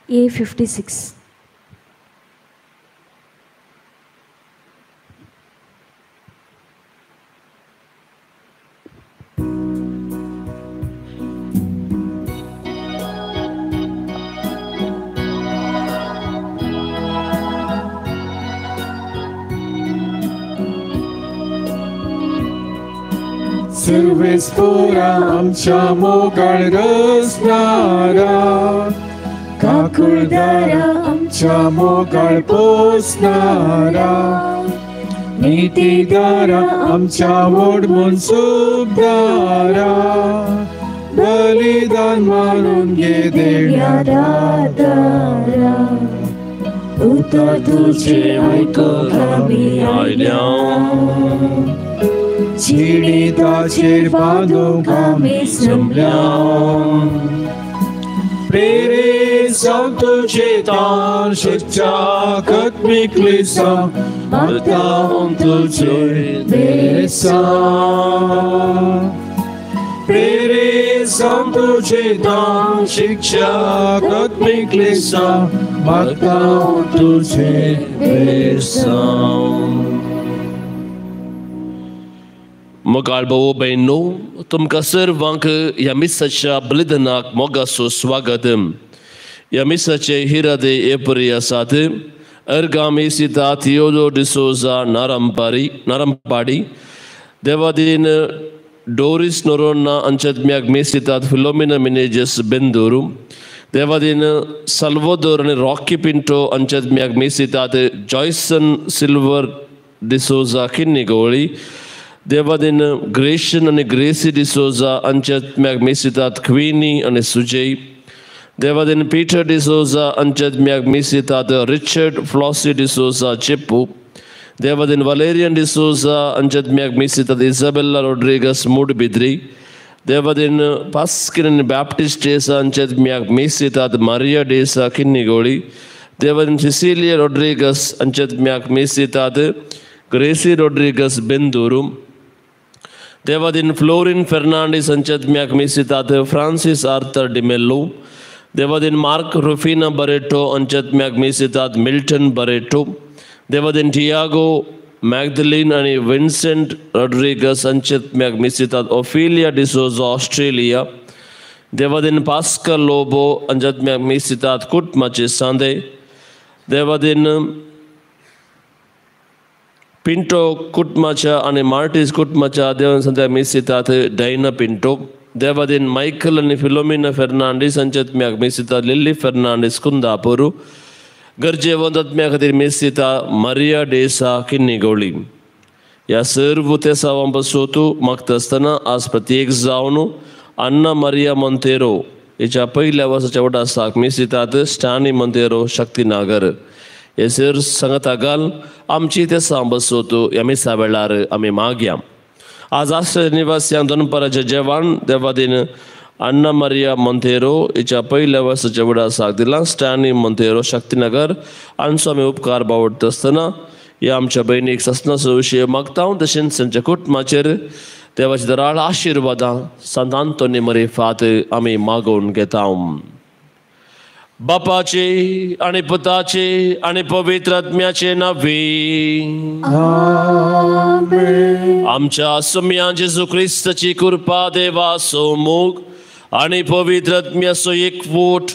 A56. Silves पुरा आमच्या मोगाळ रचणारा, काकुळदारा आमच्या मोगाळ पोसणारा, नीतिदारा आमच्या वोडमून सुखदारा, बलिदान मानून घे देण्या दारा, उतर तुझे आयकूंक आमी आयल्या, जिणेताचेर बांदूंक आमी जमल्या. प्रेरीत जावं तुजें तान शिकच्या कत्मिकलिसां, मागता तुजें बेसां. प्रेरीत जावं तुजें तान शिकच्या कत्मिकलिसां, मागता तुजें बेसां. मोगाळ भाव भयणो, तुमकां सर्वांक ह्या मिसाच्या बलिदानाक मोगाचो स्वागत. ह्या मिसाचे इरादे हे परी आसात. अर्गामी सीता थियोदो डिसोजा नारंपाडी, देवादीन डोरीस नोरोन्ना अंचत्म्याक मेसितात फिलोमिना मिनेजस बेंदूरू, देवादीन साल्वादोर आनी रॉकी पिंटो अंचत्म्याक मेसितात जॉयसन सिल्वर डिसोजा किन्नीगोळी, देवादीन ग्रेशन आनी ग्रेसी डिसोजा अंचत्म्याक मेसितात क्विनी आनी सुजय, देवादीन पीटर डिसोजा अंचत्म्याक मेसितात रिचर्ड फ्लॉसी डिसोजा चेप्पू, देवादीन वलेरियन डिसोजा अंचत्म्याक मेसितात इजाबेल्ला रोड्रिगस मूडबिद्री, देवादीन पास्किन आनी बॅप्टिस्ट डेसा अंचत्म्याक मेसितात मारिया डेसा किन्नीगोळी, देवादीन सिसिलिया रोड्रिगस अंचत्म्याक मेसितात ग्रेसी रोड्रिगस बेंदूरू, देवादीन फ्लोरिन फेर्नांडीस अंचत्म्याक मेसितात फ्रांसीस आर्थर डिमेल्लो, देवादीन मार्क रुफिना बरेटो अंचत्म्याक मेसितात मिल्टन बरेटो, देवादीन टियागो मॅगदलीन आनी विन्सेंट रोड्रिगस अंचत्म्याक मेसितात ओफिलिया डिसोजा ऑस्ट्रेलिया, देवादीन पास्कल लोबो अंचत्म्याक मेसितात कुटमाचे सांदे, देवादीन पिंटो कुटमाच्या आनी मार्टीस कुटमाच्या देवान संत्या मेसितात डायना पिंटो, देवादीन मायकल आनी फिलोमिना फेर्नांडीस अंचत्म्याक मेसितात लिल्ली फेर्नांडीस कुंदापूर, गरजेवंत आत्म्या खातीर मेसिता मारिया डेसा किन्नीगोळी. ह्या सर्व तेसावां पासून मागता आसतना आज प्रत्येक जावन अन्ना मारिया मोंतेरो हिच्या पयल्या वर्साच्या वडासाक मेसितात स्टानी मोंतेरो शक्तीनागर. हे सर सांगता घाल आमची ते सांबसोत ह्या मिसा वेळार आमी मागया. आज आश्रय निवासियांक दनपाराचें जेवण देवादीन अन्ना मारिया मोंतेरो हिच्या पयल्या वर्साच्या वडासाक दिलां स्टॅनी मोंतेरो शक्तीनगर हांचो आमी उपकार बावडटा आसतना ह्या आमच्या भयणीक ससनाचो विशय मागता तशेंच तांच्या कुटुंबाचेर देवाच्या दराळ आशिर्वादां सांत आंतोनी मरिफात आमी मागोवन घेता. बापाचे आनी पुताचे आनी पवित्र आत्म्याचे नांवे आमेन. आमच्या सुम्या जेजू क्रिस्ताची कृपा देवाचो मोग आनी पवित्र आत्म्याचो एकवट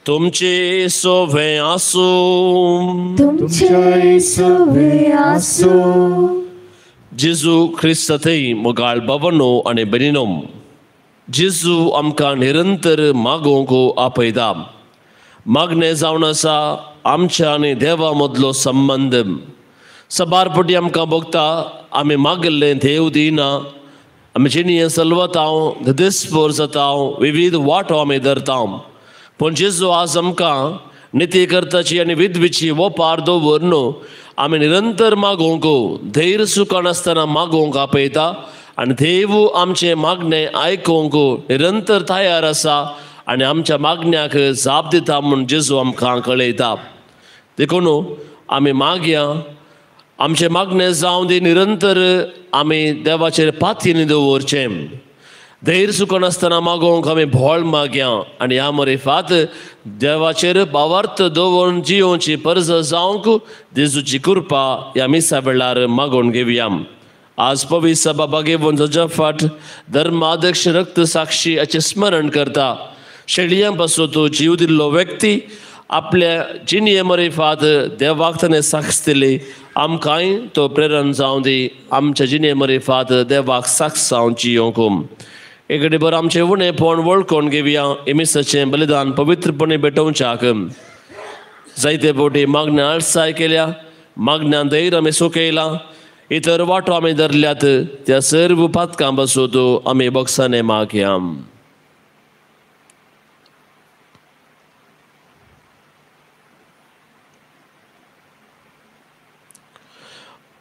तुमचे सोवे आसूं. तुमचे सोवे आसूं. जेजू क्रिस्ता थंय मोगाळ बाबांनो आनी भयणीनो, जेजू आमकां निरंतर मागोवंक आपयता. मागणें जावन आसा आमच्या आनी देवा मदलो संबंद. सबार पटी आमकां भोगता आमी मागिल्लें देव दिना, आमी जिणें सलवता, दिसपोर जाता, विविध वाटो आमी धरता. पूण जेजू आज आमकां निती करताची आनी विधवीची ओपार दवर न्हू आमी निरंतर मागोवंक, धैर्य सुकनासतना मागोवंक आपयता आनी देव आमचें मागणें आयकूंक निरंतर तयार आसा आनी आमच्या मागण्याक जाप दिता म्हूण जेजू आमकां कळयता. देखून आमी मागया, आमचें मागणें जावं दी, निरंतर आमी देवाचेर पातयेन दवरचें. धैर्य सुकनासतना मागोवंक आमी भोळ मागया आनी ह्या मरिफात देवाचेर भावार्थ दवरून जियोवची परज जावंक जेजूची कृपा ह्या मिसा वेळार मागोवन घेवया. आज पवित्र सभा बागेवन जजाफाट धर्माध्यक्ष रक्त साक्षी हाचें स्मरण करता. शेळयां पासून तो जीव दिल्लो व्यक्ती आपल्या जिणये मरिफात देवाक ताणें साक्ष दिली. आमकांय तो प्रेरण जावं दी आमच्या जिणये मरिफात देवाक साक्ष जावन जियोवंक. एकडे बरें आमचें उणेपण वळखून घेवया. मिसाचें बलिदान पवित्रपणे भेटोवच्याक जायते फावटी मागण्या आळसाय केल्या, मागण्या धैर्य आमी सुकयलां, इतर वाटो आमी धरल्यात. त्या सर्व पातकां पासून आमी बक्षाने मागया.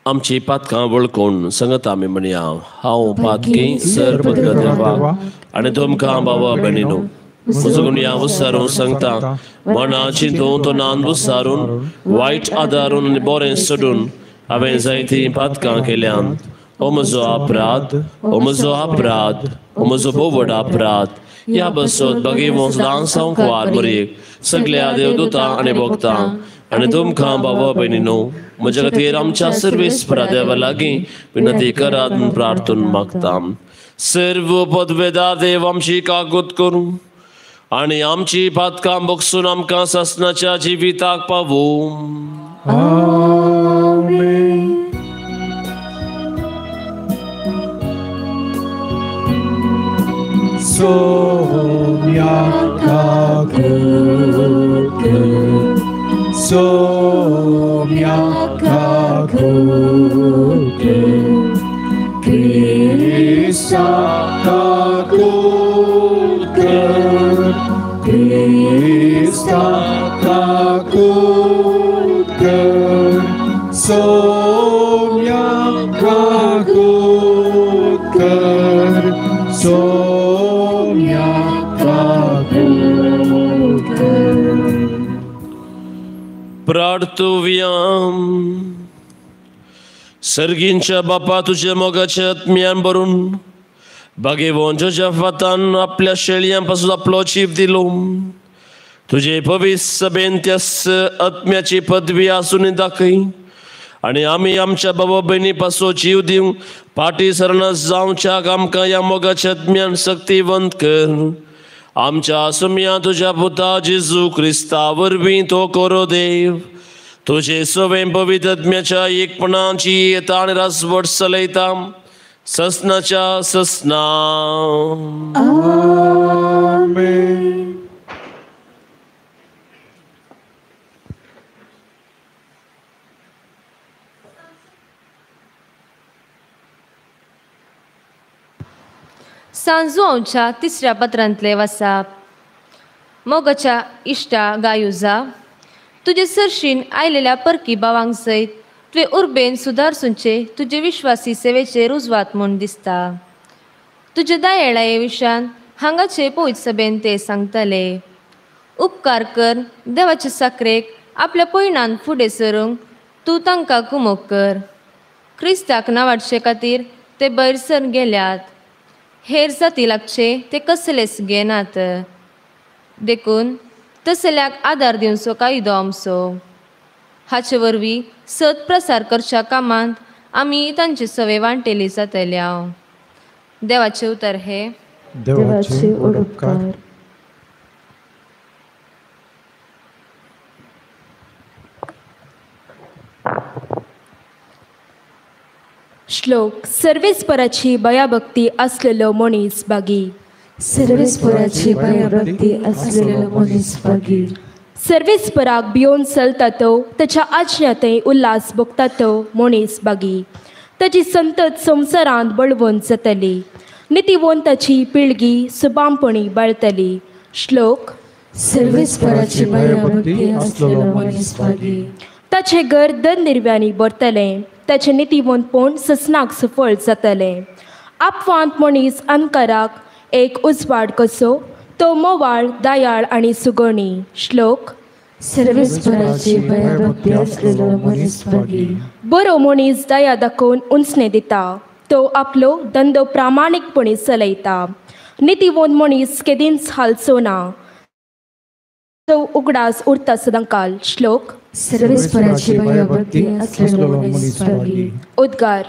आमची पातकां वळखून सांगता आमी म्हणया, हांव पातकी सर्व देवा आनी तुमकां बाबा भयणीनो म्हजो विचारून सांगता, मना चिंतून तोंडान विचारून वायट आदारून आनी बरें सोडून हांवें जायतीं पातकां केल्यात. ओ म्हजो अपराध, ओ म्हजो अपराध, ओ म्हजो भोव व्हड अपराध. ह्या बसत बागेवंक सदांच हांव कुवार मरयेक सगल्या देवदूतां आनी भोगतां आनी तुमकां बाबा भयणीनो म्हज्या खातीर आमच्या सर्वेस्परा देवा लागीं विनंती करात म्हूण प्रार्थून मागता. सर्व पदवेदार देव आमची कागूत करूं आनी आमची पातकां बगसून आमकां सासणाच्या जिविताक पावूं. आमेन. Somya kakute, somya kakute, Krista kakute, Krista kakute, somya kakute, somya kakute. प्रार्थुव्याम. सर्गींच्या बापा, तुझ्या मोगाच्या आत्म्यान भरून बागेवन जोजफातान आपल्या शेळयां पासून आपलो जीव दिलो. तुझे पवित्र सभेन त्या आत्म्याची पदवी आसून दाखय आनी आमी आमच्या बाबा भयणी पासून जीव दिवंक फाटीं सरना जावच्याक आमकां ह्या मोगाच्या आत्म्यान शक्तिवंत कर. आमच्या सुम्या तुझ्या पुता जेजू क्रिस्ता वरवीं तो करो देव. तुझे सवें पवित्र आत्म्याच्या एकपणाची येता आनी रासवट चलयता ससनाच्या ससना. आमेन. सांजुआंवच्या तिसऱ्या पत्रांतले वासाप. मोगाच्या इश्टा गायुजा, तुजे सरशीन आयलेल्या परकी भावांक सयत तुवें उर्बेन सुदारसुंचे तुजे विश्वासी सेवेचे रुजवात म्हूण दिसता. तुजे दयाळाये विशयान हांगाचे पवित्र सभेन ते सांगतले. उपकार कर देवाचे साकरेक आपल्या पयणान फुडें सरूंक तूं तांकां कुमोक कर. क्रिस्ताक नावाडचे खातीर ते भायर सर गेल्यात, हेर जाती लागचे ते कसलेच घेनात. देखून तसल्याक आदार दिवचो कायदो आमचो. हाचे वरवीं सत प्रसार करच्या कामांत आमी तांचे सवे वांटेली जातल्या. देवाचें उतर हें. देवाचे उपकार. श्लोक सर्वेस्पराची भयाभक्ती असलेलो मनीस बागी. सर्वेस्पराची भयभक्ती असलेलो मनीस बागी. सर्वेस्पराक भियोन चलता तो ताच्या आज्ञांतय उल्हास भोगता तो मनीस बागी. ताची संतत संवसारांत बळवंत जातली, नितीवंताची पिळगी सुबामपणी बाळतली. श्लोक. सर्वेस्पराची भयभक्ती आसलेलो मनीस भागी. ताचें घर दननिर्व्यांनी भरतलें, ताचें नितीवंतपण ससनाक सफळ जातलें. आपवांत मनीस अंधकाराक एक उजवाड कसो, तो मोवाळ दयाळ आनी सुगणी. श्लोक. सर्वेस्पराची भयभक्ती आसलेलो मनीस भागी. बरो मनीस दया दाखोवन उंचणे दिता, तो आपलो धंदो प्रामाणीकपणी चलयता. नितीवंत मनीस केदींच हालचो ना, तो उगडास उरता सदांकाल. श्लोक. सर्वेस्पराची भयभक्ती आसलेलो मनीस भागी. उद्गार.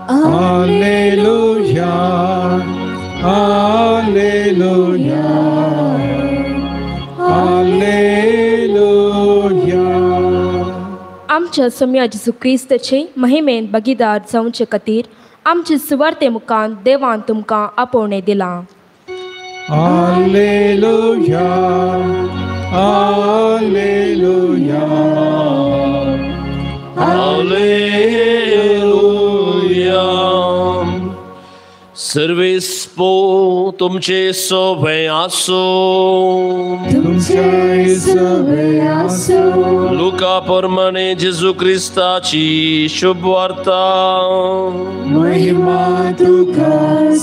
Alleluia, Alleluia, Alleluia. आमच्या सोम्या जेजू क्रिस्ताचे महिमेन भागीदार जावचे खातीर आमचे सुवार्ते मुखान देवान तुमकां आपोवणें दिलां. Alleluia, Alleluia, Alleluia. सर्वेस्पो तुमचे सोभे आसो. तुमचे सवे आसो. लुका प्रमाणे जेजू क्रिस्ताची शुभवार्ता. महिमा तुका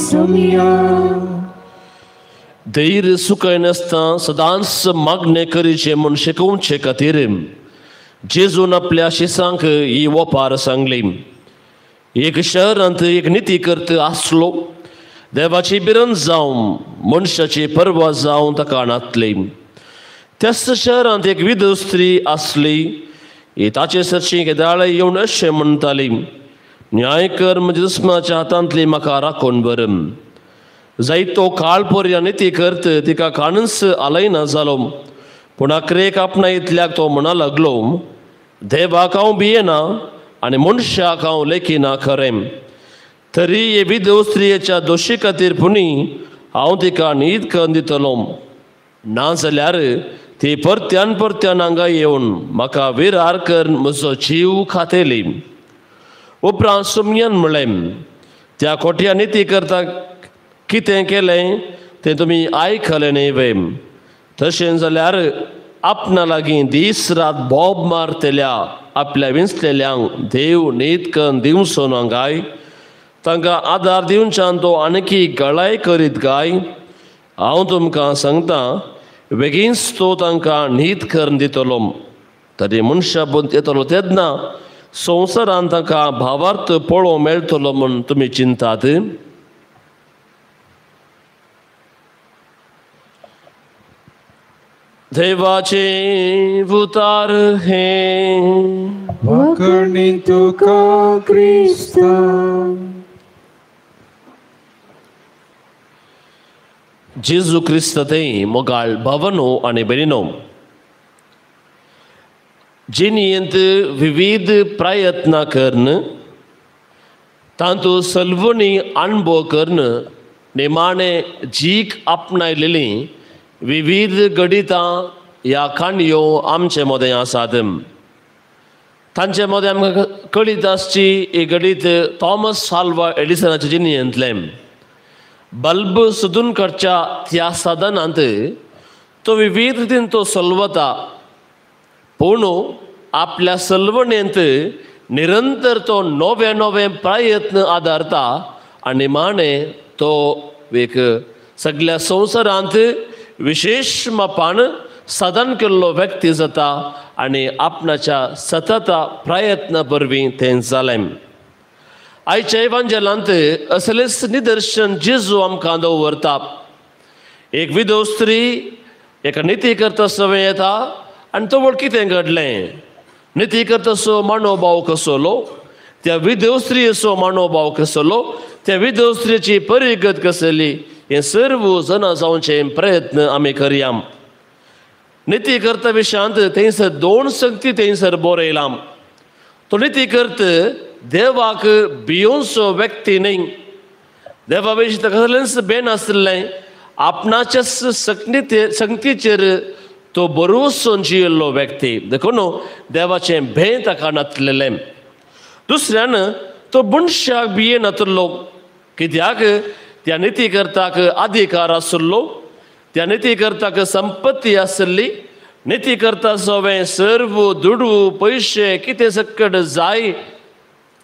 सोम्या. धैर्य सुकयनासतना सदांच मागणें करीचें म्हूण शिकोवचे खातीर जेजून आपल्या शिसांक ही ओपार सांगली. एक शहरांत एक नितीकर्त आसलो, देवाची बिरंज जावन मनशाची पर्वा जावन ताका नातली. त्याच शहरांत एक विधव स्त्री आसली, ही ताचे सरशी केदाळ येवन अशें म्हणटाली, न्याय कर म्हज्या दुस्माच्या हातांतली म्हाका राखून बर. जायतो काळ पर्यंत नितीकर्त तिका काणूच आलयना जालो. पूण अखरेक आपणा इतल्याक तो म्हणा लागलो, देवाक हांव भियेना आनी मनशाक हांव लेखिना खरें, तरी हे विधव स्त्रियेच्या दोशी खातीर पुणी हांव तिका न्हीद करून दितलो, नाजाल्यार ती परत्यान परत्यान हांगा येवन म्हाका विरार करून म्हजो जीव खातेली. उपरांत सुमयान म्हणलें, त्या खोट्या निती करता कितें केलें तें तुमी आयकलें न्हय वे? तशें जाल्यार आपणा लागीं दीस रात बोब मारतल्या आपल्या विंचलेल्यांक देव न्हीद करून दिवचो ना काय? तांकां आदार दिवच्यान तो आणखी गळाय करीत काय? हांव तुमकां सांगता, बेगीनच तो तांकां न्हीद करून दितलो. तरी मनशा बंद येतलो तेन्ना संवसारान तांकां भावार्थ पळोवंक मेळटलो म्हूण तुमी चिंतात? देवाचे उतार हे वाकणी तुका क्रिस्ता. जेजू क्रिस्त ते मोगाळ भावनो आनी भयणीनो, जिणेंत विविध प्रयत्न करून तातूंत सलवणी अणभव करून निमाणें जीक आपणायलेली विविध घडितां ह्या काणयो आमचे मदें आसात. तांचे मदें आमकां कळीत आसची ही घडीत थॉमस आल्वा एडिसनाच्या जिणेंतलें. बल्ब सोदून काडच्या त्या साधनांत तो विविध रितीन तो सलवता, पूण आपल्या सलवणेंत निरंतर तो नवे नवे प्रयत्न आदारता आनी माणे तो एक सगळ्या संवसारांत विशेश मापान साधन केल्लो व्यक्ती जाता आनी आपणाच्या सतत प्रयत्न वरवीं तें जालें. आयच्या इवांजेलांत असलेच निदर्शन जेजू आमकां दवरता. एक विधव स्त्री एका निती करता सवय येता आनी तो वळ कितें घडलें, निती करतासो मानोभाव कसलो, त्या विधव स्त्रियेचो मानोभाव कसलो, त्या विधव स्त्रियेची परिगत कसली, हें सर्व जाणा जावचे प्रयत्न आमी करया. निती करता विशयांत थंयसर दोन संगती थंयसर बरयलां. तो निती करत देवाक भियोवचो व्यक्ती न्हय, देवा विशीं ताका कसलेंच बेन आसलें आपणाच्याच संगतीचेर तो बरोसो जियेल्लो व्यक्ती. देखून देवाचें भें ताका नातलेलें. दुसऱ्यान तो मनशाक भिये नातलो, कित्याक त्या नितीकर्ताक अधिकार आसलो, त्या नितीकर्ताक संपत्ती आसली. नितीकर्ता सवें सर्व दुडू पयशे कितें सकट जाय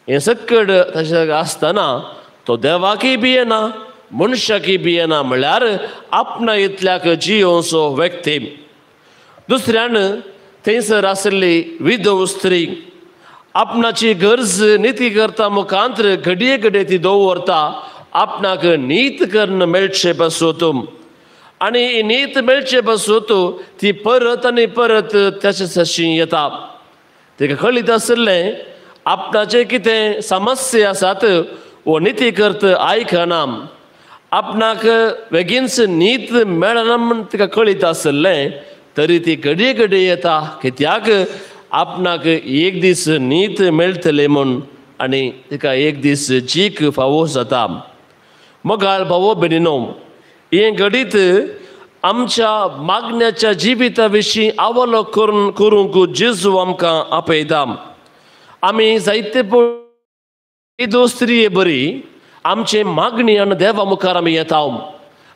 हें सकट तशें आसतना तो देवाकय भियेना मनशाकय भियेना, म्हळ्यार आपणा इतल्याक जियोवचो व्यक्ती. दुसऱ्यान थंयसर आशिल्ली विधव स्त्री आपणाची गरज निती करता मुखांत घडये घडये ती दवरता आपणाक नीत करून मेळचे पासून, आनी नीत मेळचे पासून ती परत आनी परत ताचे सशी येता. तिका कळीत आशिल्लें आपणाचें कितें समस्या आसात वो निती करत आयकना, आपणाक बेगीनच नीत मेळना म्हूण तिका कळीत आशिल्लें, तरी ती घडये घडये येता कित्याक आपणाक एक दीस नीत मेळटले म्हूण, आनी तिका एक दीस जीक फावो जाता. मोगाळ भावो भयणीनो, हें घडीत आमच्या मागण्याच्या जिविता विशीं आवलो करून करूंक जेजू आमकां आपयता. आमी जायते स्त्रिये बरी आमचे मागणी आनी देवा मुखार आमी येता,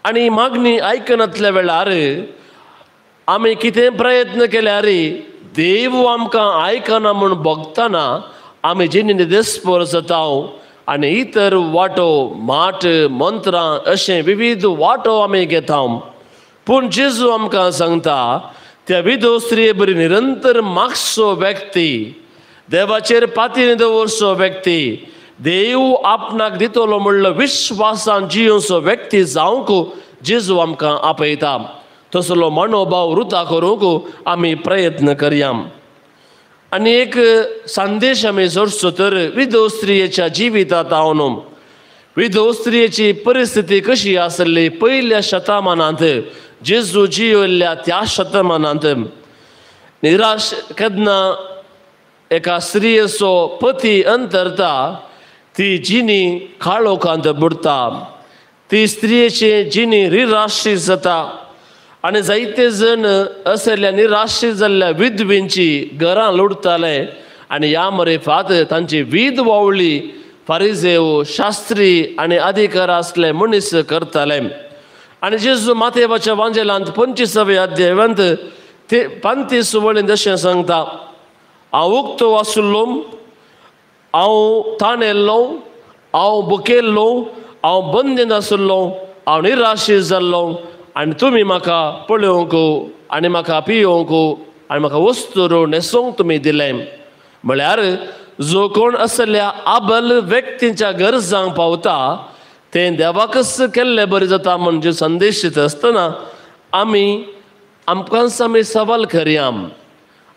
आनी मागणी आयकनातल्या वेळार आमी कितें प्रयत्न केल्यार देव आमकां आयकना म्हूण भोगतना आमी जिणे देस्पोर जाता, आनी इतर वाटो माट मंत्रां अशें विविध वाटो आमी घेता. पूण जेजू आमकां सांगता त्या विधव स्त्रिये बरी निरंतर मागचो व्यक्ती, देवाचेर पाती दवरचो व्यक्ती, देव आपणाक दितलो म्हणलो विश्वासान जियोवचो व्यक्ती जावंक जेजू आमकां आपयता. तसलो मनोभाव रुता करूंक आमी प्रयत्न करया. आनी एक संदेश आमी जोडचो तर विधव स्त्रियेच्या जिवितांत हांव विधव स्त्रियेची परिस्थिती कशी आसली पयल्या शतमानांत, जेजू जियेल्ल्या त्या शतमानांत. निराश केन्ना एका स्त्रियेचो पती अंतरता ती जिणी काळोखांत बुडटा, ती स्त्रियेची जिणी निराशी जाता, आनी जायते जण असल्या निराशी जाल्ल्या विधवींची घरां लुडताले, आनी ह्या मरेफात तांची वीद वावळी फारिजेव शास्त्री आनी अधिकार आसले मनीस करताले. आनी जेजू मातेवाच्या वांजेलांत 25व्या अध्यायांत ते 35 वळीन अशें सांगता, हांव उक्तो आसलो, हांव ताणेल्लो, हांव बुकेल्लो, हांव बंदीन आसलो, हांव निराशी जाल्लो, आनी तुमी म्हाका पळोवंक आनी म्हाका पियोवंक आनी म्हाका वस्तू न्हेसोवंक तुमी दिलें. म्हळ्यार जो कोण असल्या आबल व्यक्तींच्या गरजांक पावता तें देवाकच केल्लें बरें जाता म्हणजे संदेश दिता आसतना आमी आमकांच आमी सवाल करया.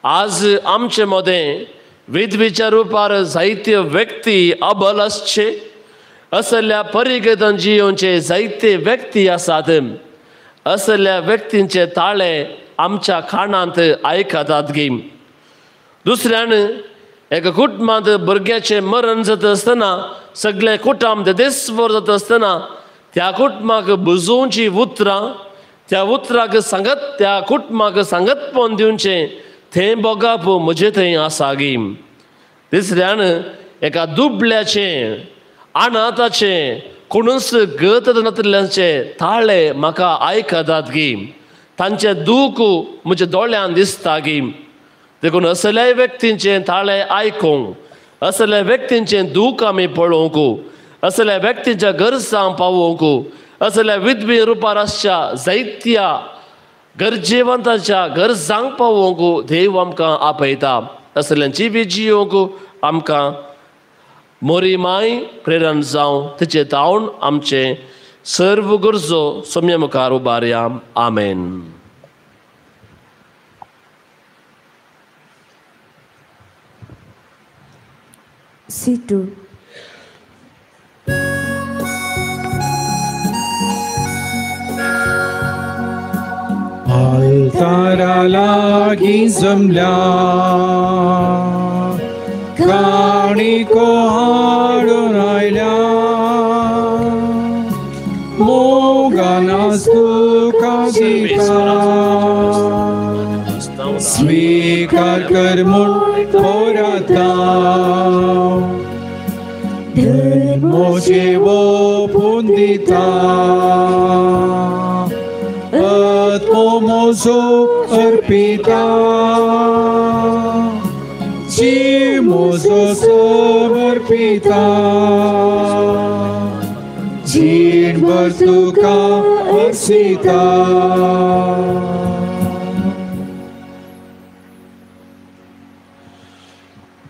आज आमचे मदें विधवेच्या रुपार जायते व्यक्ती अबल आसचे, असल्या परिगतन जियोवचे जायते व्यक्ती आसात. असल्या व्यक्तींचे ताळे आमच्या कानांत आयकतात गी. दुसऱ्यान एका कुटुंबांत भुरग्याचें मरण जाता आसतना सगळें कुटुंब देसभर जाता आसतना त्या कुटुंबाक बुजोवची उतरां, त्या उतराक सांगत त्या कुटुंबाक सांगतपण दिवचें थंय भोगप म्हजें थंय आसा गी. तिसऱ्यान एका दुबल्याचें अनाथाचें कोणूच गत नातिल्ल्याचे ताळे म्हाका आयकतात गी, तांचें दूख म्हज्या दोळ्यान दिसता गी. देखून असल्याय व्यक्तींचें ताळे आयकूंक, असल्या व्यक्तींचें दूख आमी पळोवंक, असल्या व्यक्तींच्या गरजांक पावोवंक, असल्या विधवी रुपार आसच्या जायत्या गरजेवंताच्या गरजांक पावोवंक देव आमकां आपयता. असल्या जिवीत जियोवंक आमकां मोरी माय प्रेरण जावं, तिचे तावन आमचें सर्व गरजो सोम्या मुखार उबारया. आमेन. C2. आल्तारा लागी जमल्या काणिको हाडून आयल्या, मोगान आसलेलो तुका दिता स्वीकार कर म्हूण पोराता धर्मोचे ओपून दिता आत्मो म्हजो अर्पिता जीव म्हजो समर्पिता जीणभर तुका अर्सिता.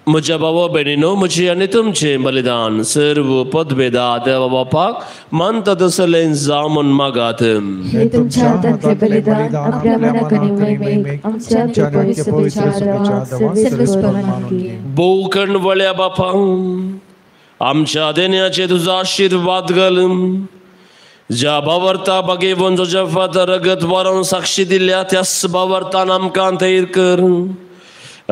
म्हज्या भावा भयणीनो म्हजी आनी तुमचें बलिदान सर्व पदवेदा देवा बापाक मानता तसलें जावं म्हूण मागात. हे तुमच्या हातांतले बलिदान आपल्या मनाक आनी महिमेक आमच्या पवित्र सभेच्या मानून घे. भोव कणवळ्या बापा आमच्या देण्याचे तुजो आशिर्वाद घाल. ज्या भावार्था बागेवन जोजफात रगत वारोवन साक्षी दिल्या त्याच भावार्थान आमकां थैर कर.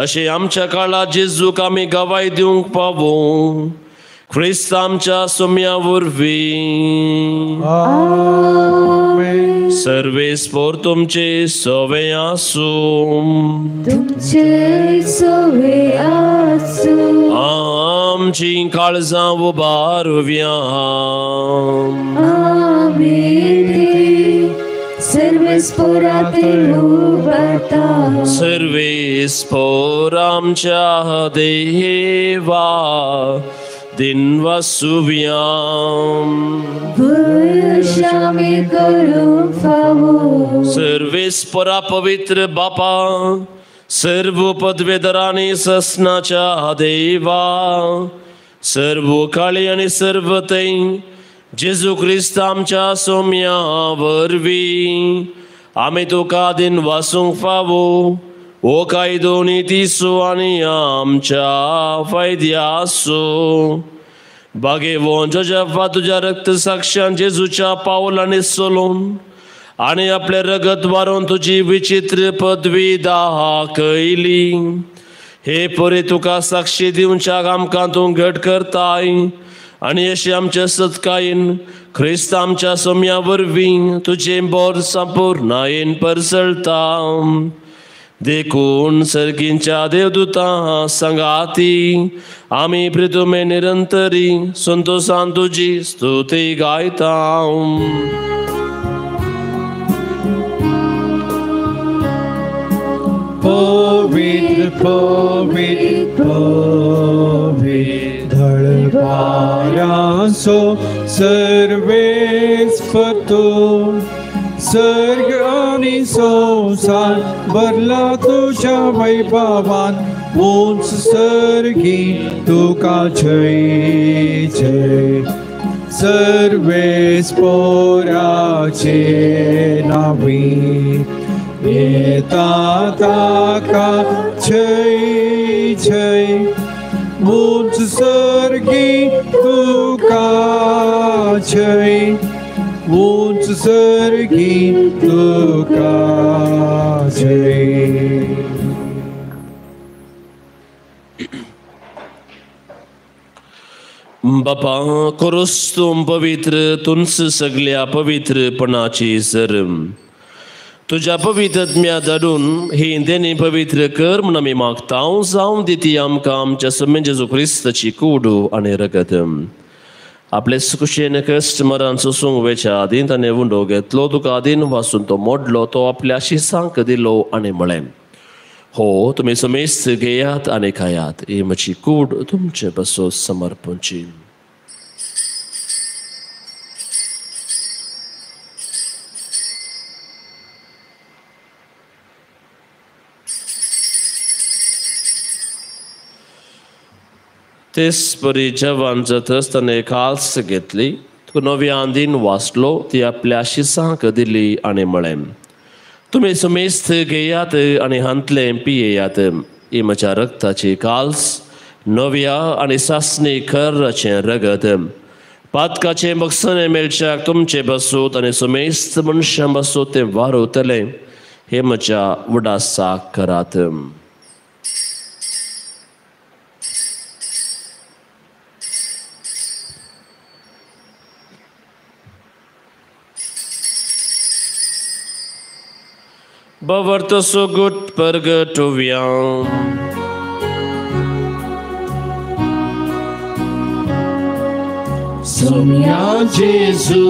अशें आमच्या काळार जेजूक आमी गवाय दिवंक पावो क्रिस्त आमच्या सोम्या वरवीं. सर्वेस्पोर तुमचे सवे आसूं. तुमचे सवे आसूं. आमची काळजां उबारुया. सर्वेस्पोर आमच्या देवा दिनवासुव्या. सर्वेस्पोरा पवित्र बापा सर्व पदवेदरांनी ससनाच्या देवा सर्व काळी आनी सर्व थंय जेजू क्रिस्त आमच्या सोम्या वरवीं आमी तुका दिन वासूंक फावो हो कायदो नितीचो आनी आमच्या फायद्याचो. बागेवोन जोजफा तुज्या रक्त साक्षान जेजूच्या पावलांनी चलोवन आनी आपलें रगत वारोवन तुजी विचित्र पदवी दाखयली. हे परी तुका साक्षी दिवच्याक आमकां तूं घट करताय आनी अशें आमचे सत्कायेन क्रिस्त आमच्या सोम्या वरवीं तुजें बोर संपूर्णायेन परसळता. देखून सर्गींच्या देवदूतां सांगाती आमी प्रितुमे निरंतरी संतोषान तुजी स्तुती गायता. पवित्र पवित्र पवित्र धळपारांचो सर्वेस्पर तूं सर्ग आनी संवसार भरला तुज्या वैभवान उंच सर्गी तुका जय जय. सर्वेस्पोराचे नांवी येता ताका जय जय. उंच सर्गी तुका जय उंच सर्गी तुका जय. बापा कोरोस तूं पवित्र तुंच सगल्या पवित्रपणाची सर तुज्या पवित्रत्म्या धाडून ही देणी पवित्र कर म्हूण आमी मागता. जावं दी ती आमकां आमच्या सोम्या जेजू क्रिस्ताची कूड आनी रगत. आपले कुशेन कश्ट मरण सोसूंक वेच्या आदीं ताणें उंडो घेतलो तुका आदीन वासून तो मोडलो तो आपल्या शिसांक दिलो आनी म्हळें हो तुमी समेस्त घेयात आनी खायात ही म्हजी कूड तुमचे बसो समर्पणची. तेच परी जेवण जातच ताणें काल्स घेतली तुका नव्या दिन वाचलो ती आपल्या शिसांक दिली आनी म्हळें तुमी समेस्त घेयात आनी हांतलें पियेयात ही म्हज्या रक्ताची काल्स नव्या आनी सासणी खर्राचें रगत पातकाचें बक्षणें मेळच्याक तुमचे बसूत आनी समेस्त मनशां बसूत तें वारवतलें हे म्हज्या उडासाक करात. बवर्त सुगुट परगटुव्या. सोम्या जेजू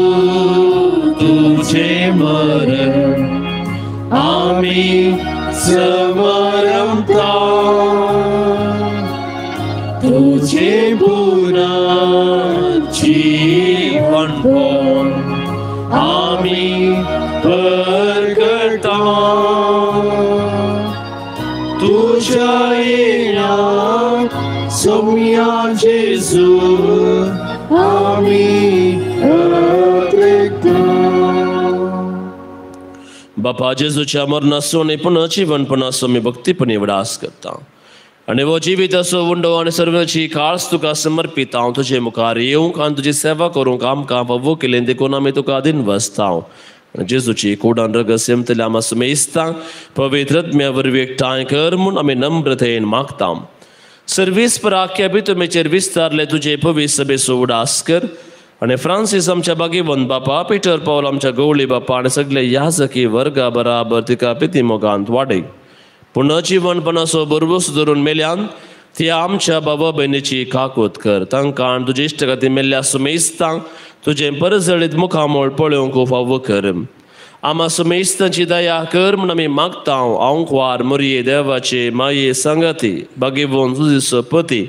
तुझे मरण आमी समरमता, तुझे पुनर्जीवन आमी परगटा, तुझ्या येण्याक सोम्या जेजू आमी अत्रेकता. बापा जेजूच्या मरणाचो आनी पुनर्जीवनपणाचो आमी भक्तीपणी उडास करता आनी हो जिविताचो उंडो आनी सर्वाची काळस तुका समर्पिता. हांव तुजे मुखार येवंक आनी तुजी सेवा करूंक आमकां फावो केलें देखून आमी तुका अधीन बसता. आनी जेजूची कुडान रगत सेमतल्या आमा सुमेस्ता पवित्र आत्म्या वरवीं एकठांय कर म्हूण आमी नम्रतेन मागता. सर्वीस पराख्या बी तुमेचेर विस्तारले तुजे पवित्र सभेचो उडास कर आनी फ्रांसीस आमच्या बागेवन बापा, पिटर पावल आमच्या गवळी बापा आनी सगळे याजकी वर्गा बराबर तिका पिती मोगांत वाडय. पुनर्जीवनपणाचो बरवस धरून मेल्यान ती आमच्या बाबा भयणीची काकूत कर. तांकां आनी तुजे इश्ट खातीर मेल्ल्या सुमेस्तांक तुजें परजळीत मुखामळ पळोवंक फावो कर. आमा सुमेस्तांची दया कर म्हूण आमी मागता. आंकवार मोरये देवाचे माये सांगाती बागेवन तुजी पती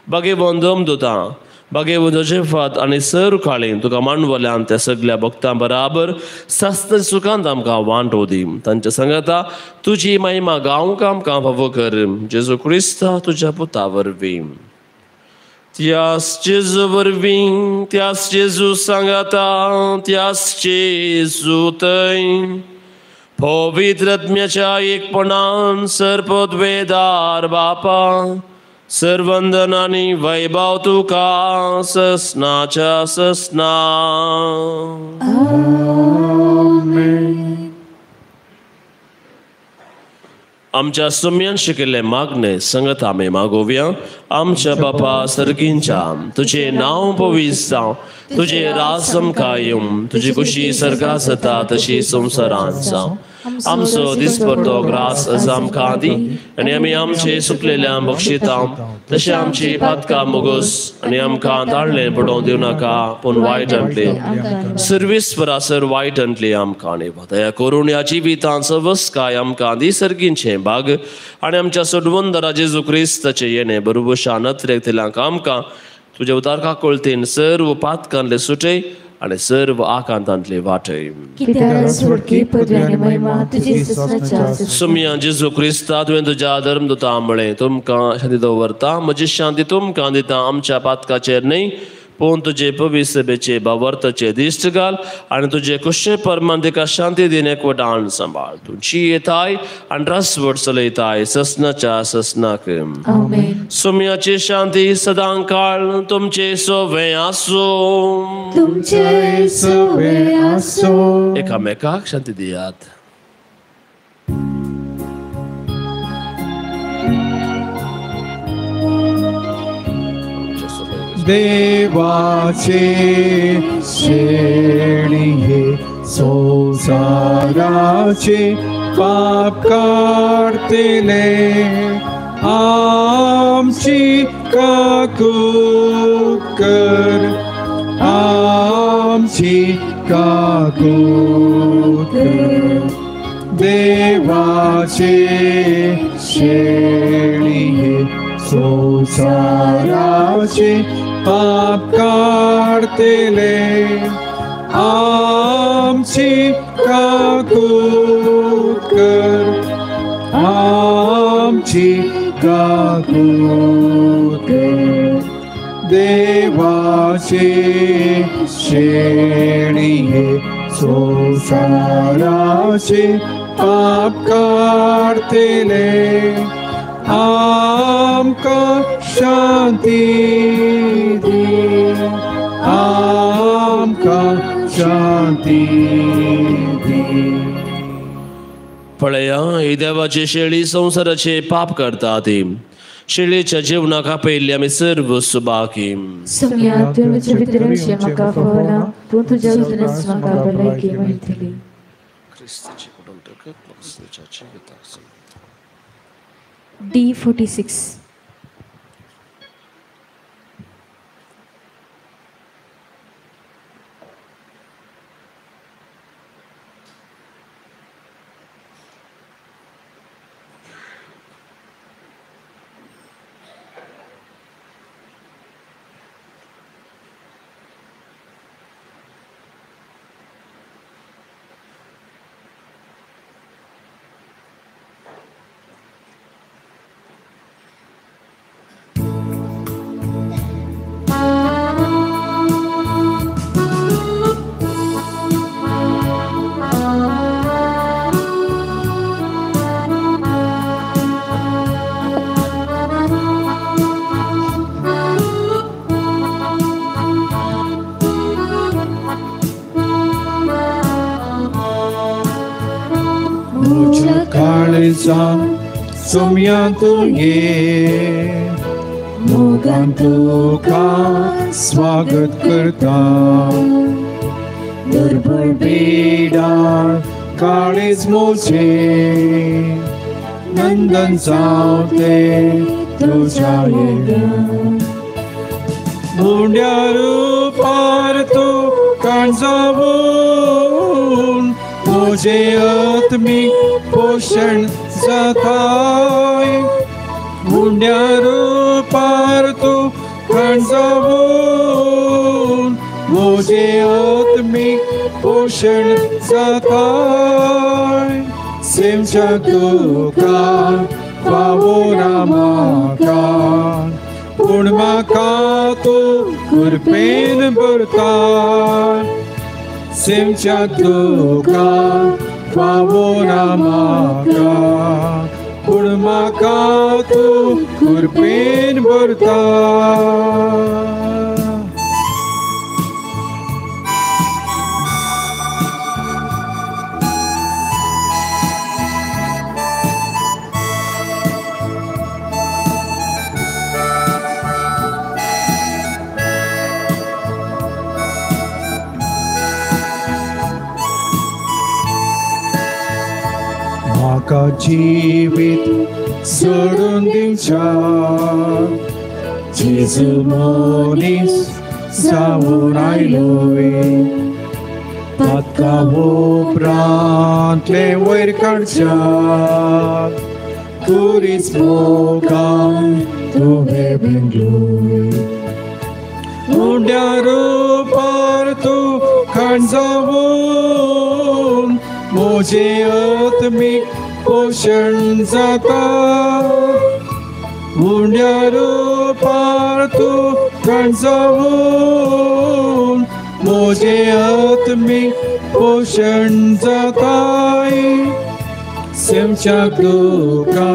बागेवन दमदुता बागेवन जोजेफात आनी सर काळी तुका मांडवल्यान त्या सगळ्या भक्तां बराबर सास्त सुखांत आमकां वांटो दी. तांच्या सांगाता तुजी महिमा गावंक आमकां फावो कर. जेजू क्रिस्ता तुज्या पुता वरवीं. त्यास जेजू वरवीं, त्यास जेजू सांगाता, त्यास जेजू थंय पवित्र आत्म्याच्या एकपणान सर्पद्वेदार बापा सर्वंदन आनी वैभव तुका ससनाच्या ससना. आमच्या सुम्यान शिकिल्ले मागणे संगत आमी मागोवया. आमच्या बापा सर्गींच्या तुझे नांव पवित्र जावं, तुझे राज आमकां येवं, तुजी खुशी सर्गांत जाता तशी संवसारांत जावं. आमचो दिसपट्टो ग्रास आज आमकां दी आनी आमी आमचे सुकलेल्या बक्षिता तशें आमची पातकां मोगोस आनी आमकां ताळलें पडोवंक दिवं नाका पूण वायट आणले सर्वीस परासर वायट आणले आमकां आनी दया करून ह्या जिवितांत सवस्काय आमकां दी सर्गींचें भाग आनी आमच्या सोडवंदरा जेजू क्रिस्ताचें येणें बरोबरशा नत्रेक आमकां तुज्या उतार काकुळतेन सर्व पातकांतले सुटय आनी सर्व आकांतांतले वाटय. सुम्या जेजू क्रिस्ता तुवें तुज्या धर्मदुता म्हळें तुमकां शांती दवरता, म्हजी शांती तुमकां दिता, आमच्या पातकाचेर न्हय पूण तुजे पवित्र सभेचे भावार्थाचे दिश्ट घाल आनी तुजे कुशे परमान तिका शांती दिन एकवटान सांबाळ. तुजी येताय आनी रासवट चलयताय ससनाच्या ससनाक. सुम्याची शांती सदां काळ तुमचे सोवे आसूं. तुमचे सोवे आसूं. एकामेकाक शांती दियात. देवाचे शेणी हे संसाराचे पाप काडतले, आमची काकूत कर, आमची काकूत कर. देवाचे शेणी हे संसाराचे पाप काडतले, आमची काकूत कर, आमची काकूत कर. देवाचे शेणी हे संसाराचे पाप काडतले, आमकां शांती दी, आमकां शांती दी. पळया ही देवाची शेळी संवसाराचे पाप करता ती शेळीच्या जेवणाक आपयल्ली आमी सर्व सुबाकी. सुम्या तुवें म्हजे भितर येवचें म्हाका फावना, पूण तुज्या उतरानच म्हाका भलायकी मेळटली. क्रिस्ताची कुटुंब D46. Sumyantu ये मोगान तुका स्वागत करता दुर्बळ पीडा काळीज मोचे नंदन जावते तुझ्या येण्या मुंड्या रुपार तू कांजावून म्हजे आत्मीक पोशण जाताय मुंड्या रुपार तू कांजावून म्हजे आत्मीक पोशण जाताय सेमच्या तुका फावो ना म्हाका पूण म्हाका तूं कृपेन भरताय सेमच्या तुका फावो ना म्हाका पूण म्हाका तूं कृपेन भरताय. म्हाका जिवीत सोडून दिवच्या जेजू मनीस जावन आयलोय पातका उपरांतले वयर काडच्या कुरीच मोगान तुवें बेंगलोय मुंड्या रुपार तूं खांजावून म्हजे आत्मीक पोशण जाता मुंड्या रुपार तूं खांजावून म्हजे आत्मीक पोशण जाताय सेमच्या तुका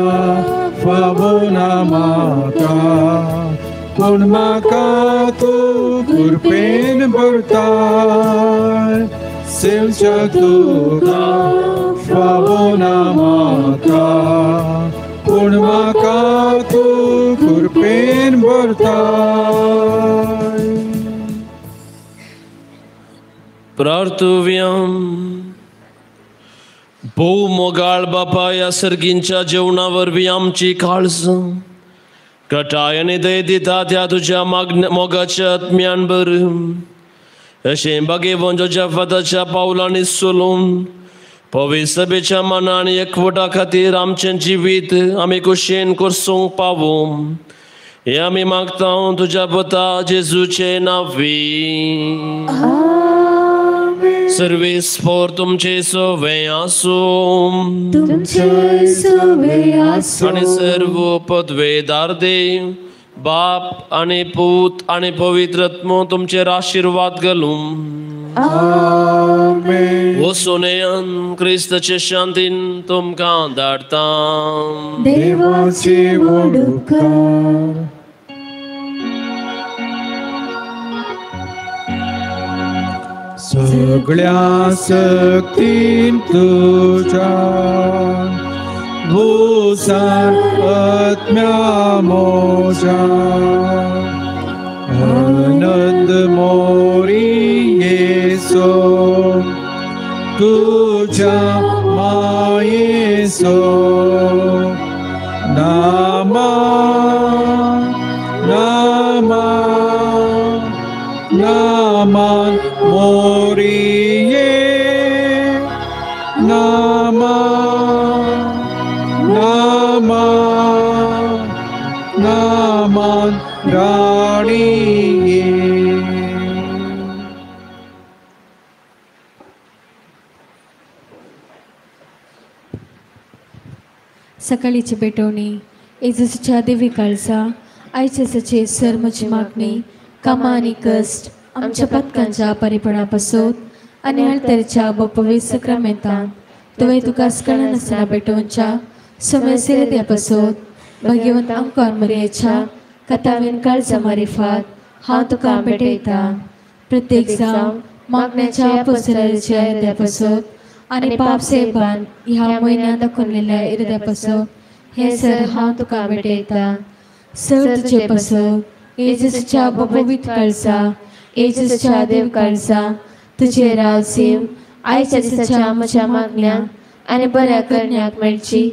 फावो ना म्हाका पूण म्हाका तूं कृपेन भरताय सेमच्या तुका फावो ना म्हाका पूण म्हाका तूं कृपेन भरताय. प्रार्थुव्याम. भोव मोगाळ बापा ह्या सर्गींच्या जेवणा वरवीं आमची काळज घटाय आनी दय दिता त्या तुज्या मोगाच्या आत्म्यान बर अशें बागेवन जोजाफाताच्या पावलांनी चलून पवित्र सभेच्या मनान एकवटा खातीर आमचें जिवीत आमी कुशेन करसूंक पावूं हें आमी मागता तुज्या पुता जेजूचे नांवी. सर्वेस्पोर तुमचे सवे आसूं आनी सर्व पदवेदार देव बाप आनी पूत आनी पवित्र आत्मो तुमचेर आशिर्वाद घालूं. वसुनेन क्रिस्ताचे शांतीन तुमकां धाडटा. देवाचे व्हड उपकार. सगळ्या शक्तीन तुज्या भुजार आत्म्या म्हज्या आनंद मोरी येसो तुज्या मायेचो. जेसू नामा नामा नामान मोरिये नामा नामा नामान राणिये. सकाळीची पेटवणी येजूच्या देवी काळजा आयचे सचे सर म्हजी मागणी कामां आनी कश्ट आमच्या पथकांच्या परिपणापासून आनी हळतरच्या बपवी सक्रामेंतांत तुवें तुका कळनासतना पेटोवच्या सोम्या पासून भगवंत आमकां मरयेच्या कथावेन काळजा मारिफात हांव तुका भेटयता. प्रत्येक जावं मागण्याच्या पसराच्या हृदयापासून आनी पाप सेबान ह्या म्हयन्यांत दाखोवलेल्या हृदयापासून हे सर हांव तुका भेटयता. सर तुजे पासून येजूच्या बपवीत काळजा येजूच्या देव काळजा तुजे राव सीम आयच्या दिसाच्या म्हज्या मागण्यांक आनी बऱ्या करण्याक मेळची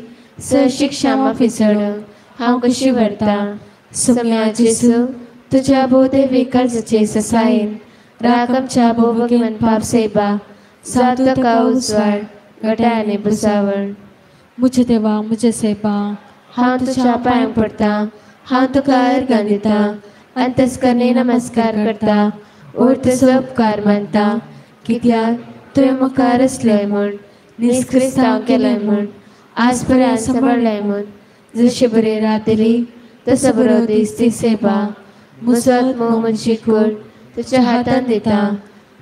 सर शिक्षा माफी चडोवंक हांव कशी व्हरता. सोम्या जेजू तुज्या भोवदेवी काळजाचे ससायेन राख आमच्या भोवगेवन पाप सेबा सात तुका उजवाड घटाय आनी भुसावळ. म्हज्या देवा म्हज्या सेबा हांव तुज्या पांयांक पडटा हांव तुका अर्गां दिता अंतस्करणे नमस्कार करता ओर तुजो उपकार मानता कित्याक तुवें म्हाका रचलय म्हूण निस्क्रिस्तांव केलय म्हूण आज पर्यंत सांबाळ्ळय म्हूण जशें बरें रात दिली तसो बरो दीस ती सेवा. म्हजो आत्मो म्हजी कूड तुज्या हातान दिता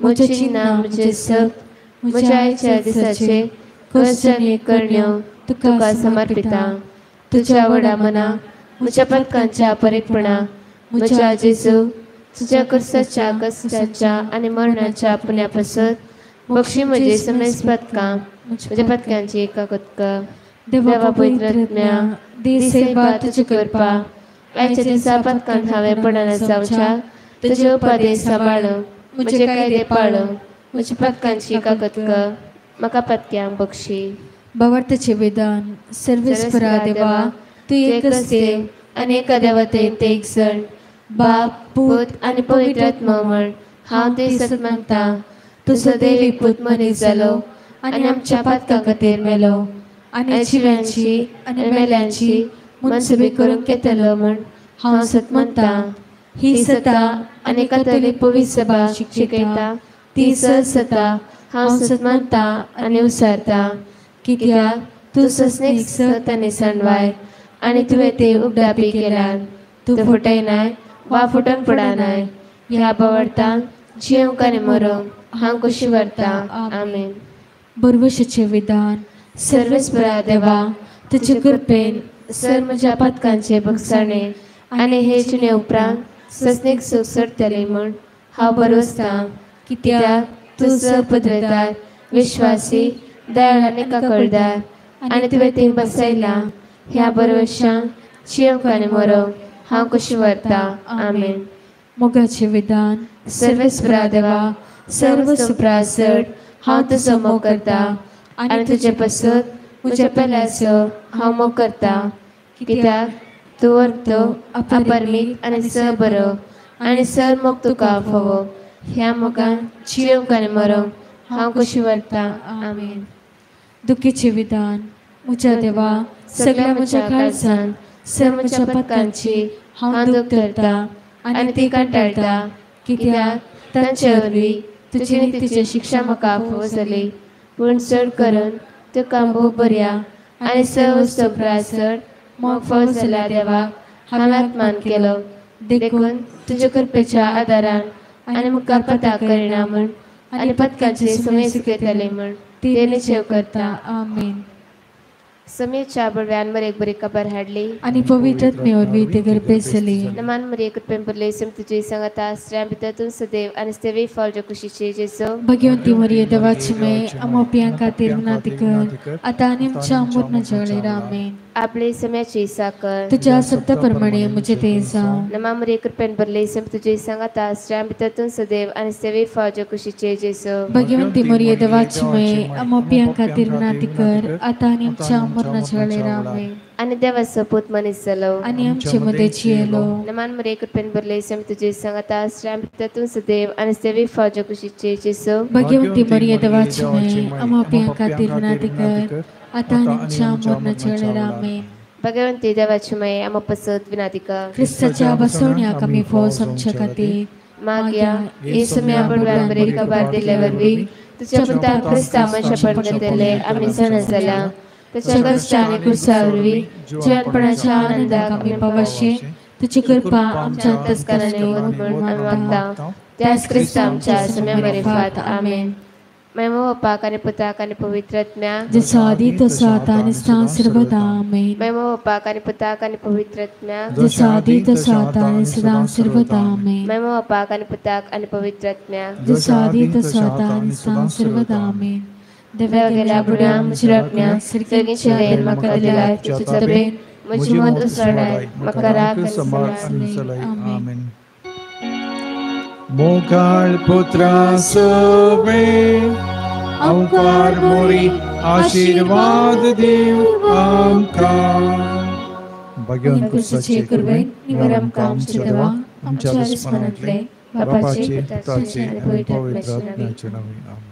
म्हजें चिन्हां म्हजें सक्त म्हज्या आयच्या दिसाचे कश्ट आनी करण्यो तुका समर्पिता. तुज्या व्हडा मनाक म्हज्या पथकांच्या परेपणाक म्हज्या जेजू तुज्या कर्साच्या कश्टाच्या आनी मरणाच्या पुण्या पासत बक्षी म्हजी समेस पदकां म्हज्या पदकांची एका कोतका. देवा पवित्र आत्म्या दी सेवा तुजी करपा आयच्या दिसा पदकांत हांवें पडना जावच्या तुजे उपदेश सांबाळूंक म्हजे कायदे पाळूंक म्हज्या पदकांची एका कोतका म्हाका पदक्यांक बक्षी. भावार्थाचे विधान. सर्वेस्परा देवा तूं एकच देव आनी एका देवतेंत एक जण बाप पूत आनी पवित्र आत्मो म्हण हांव ते सत मानता. तुजो देवी पूत मनीस जालो आनी आमच्या पातकां खातीर मेलो आनी जिव्यांची आनी मेल्यांची मनसुबी करूंक येतलो म्हण हांव सत मानता. ही सता आनी कथोलीक पवित्र सभा शिकयता ती सता हांव सत मानता आनी उसारता कित्याक तूं सस्नीक सत आनी सणवाय आनी तुवें ते उगडापी केल्यात. तूं फटयनाय वा फटोवन पडनाय. ह्या भावार्थान जियेवंक आनी मरोंक हांव कशी व्हरता. आमेन. बरवशाचें विधान. सर्वेस्परा देवा तुजे कृपेन सर म्हज्या पातकांचे भगसाणे आनी हे जिणे उपरांत सस्नीक सूख सोडटले म्हूण हांव बरवसतां कित्याक तूं सपद्रदार विश्वासी दयाळ आनी काकळदार आनी तुवें ती बसयला. ह्या बरवशान जियेवंक आनी मरोंक हांव कशी व्हरता. आमेन. मोगाचें विधान. सर्वेस्परा देवा सर्व सुप्रासट हांव तुजो मोग करता आनी तुजे पासत म्हज्या पेल्याचो हांव मोग करता कित्याक तूं व्हरतो अपरमीत आनी सर बरो आनी सर मोग तुका फावो. ह्या मोगान जियेवंक आनी मरोंक हांव कशी व्हरता. आमेन. दुखीचें विधान. म्हज्या देवा सगळ्या म्हज्या काळजान सर म्हज्या पथकांची हांव दूख धरता आनी ती कंटाळटा कित्याक तांचे वरवीं तुजी नितीची शिक्षा म्हाका फावो जाली. पूण चड करून तुका भोव बऱ्या आनी सर्व स्तोत्रां मोग फावो जाल्या देवाक हांवें अपमान केलो. देखून तुज्या कृपेच्या आदारान आनी मुखार पता करिना म्हूण आनी पथकांची समय सुकयतले म्हूण ते निश्चय करता. आमेन. समेच्या बडव्यान मरेक बरी खबर हाडली आनी पवित्र आत्मे वरवीं ते गर्भेसली. नमान मरिये कृपेन भरले सम तुजी सांगता स्त्रियां भितर तूं सदैव आनी सदैव फळ ज्या कुशीचे जेजू. भगवंती मरिये देवाची मे आमोपियां खातीर विनंती कर आतां आनी आमच्या मरणाच्या वेळार. आमेन. आपले सम्याची साकर तुझ्या शब्दाप्रमाणे मुझे ते जावं. नमा मरिये कृपेन भरले सम तुझे सांगाता स्त्रियां भितर तूं सदैव आनी सेवे फावज्या कुशीचे जेजू. भगवंती मोरये देवाची माये, आम्हा पाप्यां खातीर विनंती कर आतां आनी आमच्या मरणाच्या वेळार. आमेन. आनी देवाचो पूत मनीस जालो आनी आमचे मदें जियेलो. नमान मरिये कृपेन भरले सम तुझे सांगाता स्त्रियां भितर तूं सदैव आनी सेवे फावज्या कुशीचे जेजू. भगवंती मोरये देवाची माये, आम्हा पाप्यां खातीर विनंती कर आतां आनी आमच्या मरणाच्या वेळार. आमेन. भगवंती देवाची माये, आम्हा पसत विनंती कर. क्रिस्ताच्या बसवण्याक आमी फौज आमच्या खातीर मागया येसू म्या बडव्यान बरी खबर दिले वरवीं तुझ्या पुता क्रिस्ता मनशापण घेतले आमी जाणा जाल्या. ताच्या कश्ट आनी क्रुसा वरवीं जिवनपणाच्या आनंदाक आमी पावशे तुजी कृपा आमच्या अंतस्करणांनी होत म्हणून आमी मागता. त्याच क्रिस्ता आमच्या सम्या मरिफात. आमेन. महिमा बापाक आनी पुताक आनी पवित्र आत्म्याक, जसो आदी तसो आतां आनी सदां सर्वदा. आमेन. महिमा बापाक आनी पुताक आनी पवित्र आत्म्याक, जसो आदी तसो आतां आनी सदां सर्वदा. आमेन. महिमा बापाक आनी पुताक आनी पवित्र आत्म्याक, जसो आदी तसो आतां आनी सदां सर्वदा. आमेन. देवा गेल्या बुड्या म्हज्या रकण्या सर्गीच्या देन म्हाका दिला तुझ्या तबेन म्हजी मत उसळाय म्हाका राख आनी सलाय. आमेन. मोगाळ पुत्रा सवे अंकार मोरी आशीर्वाद देव आमकां. भगवंत क्रिस्ताचे कृपेन निवर आमकां आमच्या देवा आमच्या स्मरणांतले बापाचे पुताचे आनी पवित्र आत्म्याचे नांवान. आमेन.